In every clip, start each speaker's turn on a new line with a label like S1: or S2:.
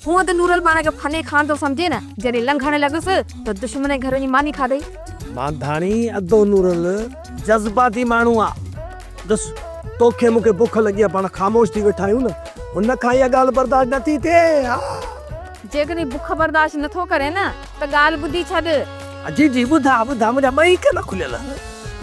S1: هونء ته نورل پاڻ کي فني خان ٿو سمجهي نه، جڏهن لنگهڻ لڳس ته دشمن جي گهر وڃي ماني کاڌئي.
S2: مانڌاڻي، ادو نورل جذباتي ماڻهو آ. ڏس، توکي مون کي بک لڳي آ، پاڻ خاموش ٿي ويٺا آهيون نه، هن کان اها ڳالهه برداشت نه ٿي ٿئي. ها.
S1: جيڪڏهن بک برداشت نه ٿو ڪرين نه ته ڳالهه ٻڌي ڇڏ.
S2: جي جي، ٻڌاء ٻڌاء، منهنجا ٻئي ڪن کليل آهن.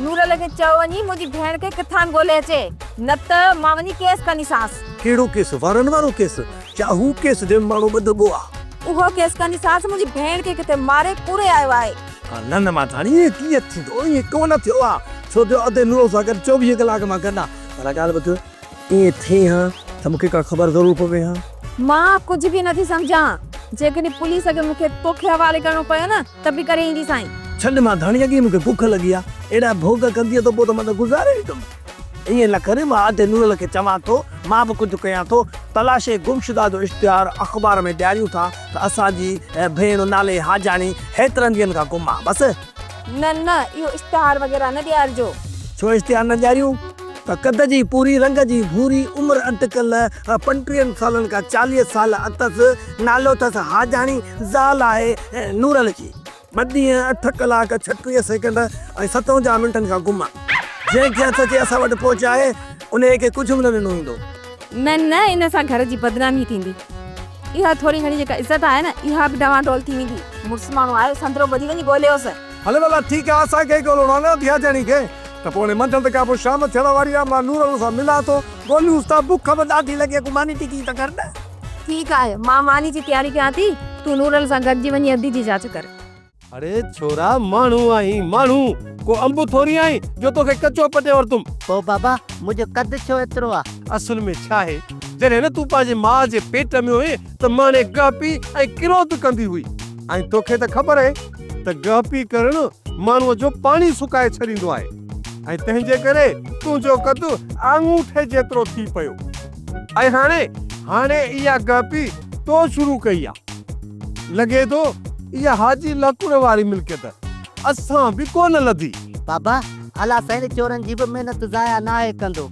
S1: نورل کي چئو وڃي منهنجي ڀيڻ کي ڪٿان ڳولي اچي، نه ته مان وڃي ڪيس ڪنديسانس.
S2: ڪهڙو ڪيس؟ وارن وارو ڪيس؟ يا هو ڪيس جنهن ۾ ماڻهو ٻڌبو آ.
S1: اهو ڪيس ڪنديسانس، منهنجي ڀيڻ کي ڪٿي ماري پوري آيو آهي.
S2: نه نه ماڌاڻي ائين ڪيئن ٿيندو، ائين ڪو نه ٿيو آ، ڇو جو ادي نورل سان گڏ 24 ڪلاڪ مان گڏ آ. پر ڳالهه ٻڌ، ائين ٿئي ها ته مون کي ڪا خبر ضرور پوي ها.
S1: مان ڪجهه به نٿي سمجهان، جيڪڏهن پوليس کي مون کي توکي حوالي ڪرڻو پيو نه ته به ڪري اينديسانء.
S2: ڇڏ ماڌاڻي اڳي ئي مون کي بک لڳي آ، اهڙا ڀوڳ ڪندينء ته پوء ته مان ته گذاري ويندم. ائين نه ڪر، مان ادي نورل کي چوان ٿو، مان به ڪجهه ڪيان ٿو، تلاش گمشده جو اشتهار اخبار ۾ ڏياريون ٿا ته اسان جي ڀيڻ نالي حاجاڻي هيترن ڏينهن کان گم آ، بس.
S1: نه نه اهو اشتهار وغيره نه ڏيارجو.
S2: ڇو اشتهار نه ڏياريون؟ ته قد جي پوري، رنگ جي ڀوري، عمر اٽڪل 35 سالن کان 40 سال اٿس، نالو اٿس حاجاڻي، زال آهي نورل جي. ٻه ڏينهن، اٺ ڪلاڪ، 36 سيڪنڊ ۽ 57 منٽن کان گم آ. جنهن کي هٿ اچي اسان وٽ پهچائي، انهيء کي ڪجهه به نه ڏنو ويندو.
S1: نه نه ان سان گهر جي بدنامي ٿيندي. اها ٿوري گهڻي جيڪا عزت آهي نه اها به ڊوان ڊول ٿي ويندي. مڙس ماڻهو آهي سندرو ٻڌي وڃي ڳوليوس.
S3: هل لالا ٺيڪ آ اسان کي ئي ڳولڻو آ نه ڌياجاڻي کي ته پوء هاڻي منجهند کان پوء شام ٿيڻ واري آ مان نورل سان ملان ٿو ڳوليونس ٿا بک به ڏاڍي لڳي آ ڪو ماني ٽڪي ته ڪر نه.
S1: ٺيڪ آهي مان ماني جي تياري ڪيان ٿي تون نورل سان گڏجي وڃي ادي جي جاچ ڪر.
S3: اڙي ڇورا ماڻهو آهين ماڻهو ڪو انب ٿوري آهين جو توکي ڪچو پٽي ورتم.
S4: پوء بابا منهنجو قد ڇو ايترو آ؟
S3: اصل ۾ ڇا آهي جڏهن نه تون پنهنجي ماء جي پيٽ ۾ هئين ته ماڻي گهپي ۽ ڪروڌ ڪندي هئي ۽ توکي ته خبر آهي ته گهپي ڪرڻ ماڻهوء جو پاڻي سڪائي ڇڏيندو آهي ۽ تنهن جي ڪري تنهنجو قد آڱوٺي جيترو ٿي پيو ۽ هاڻي، هاڻي اها گهپي تو شروع ڪئي آ. لڳي ٿو اها حاجي لڪڙ واري ملڪيت اسان به ڪونه لڌي.
S4: بابا، الله سائين چورن جي به محنت ضايع ناهي ڪندو.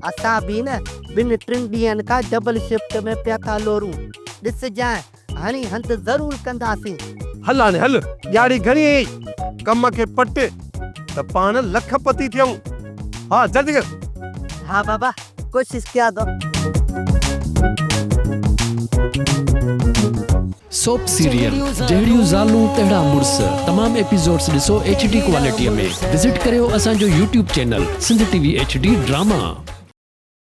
S4: اسان به نه ٻن ٽن ڏينهن کان ڊبل شفٽ ۾ پيا ٿا لورون. ڏسجانء، هڻي هنڌ ضرور ڪنداسين.
S3: هل هاڻي هل، ڏياڙي گهڻي هئي، ڪم کي پٽ ته پاڻ لک پتي ٿيون. ها جلدي ڪر.
S4: ها بابا، ڪوشش ڪيان ٿو.
S5: سوپ سيريل جهڙيون زالون تهڙا مڙس تمام ايپيسوڊس ڏسو ايڇ ڊي ڪوالٽي ۾ وزٽ ڪريو اسان جو YouTube channel Sindh T V H D drama.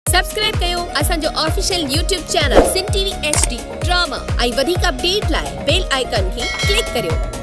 S6: Subscribe ڪيو اسان جو official YouTube channel Sindh T V H D drama ۽ وڌيڪ اپڊيٽ لاء بيل آئيڪان کي ڪلڪ ڪريو.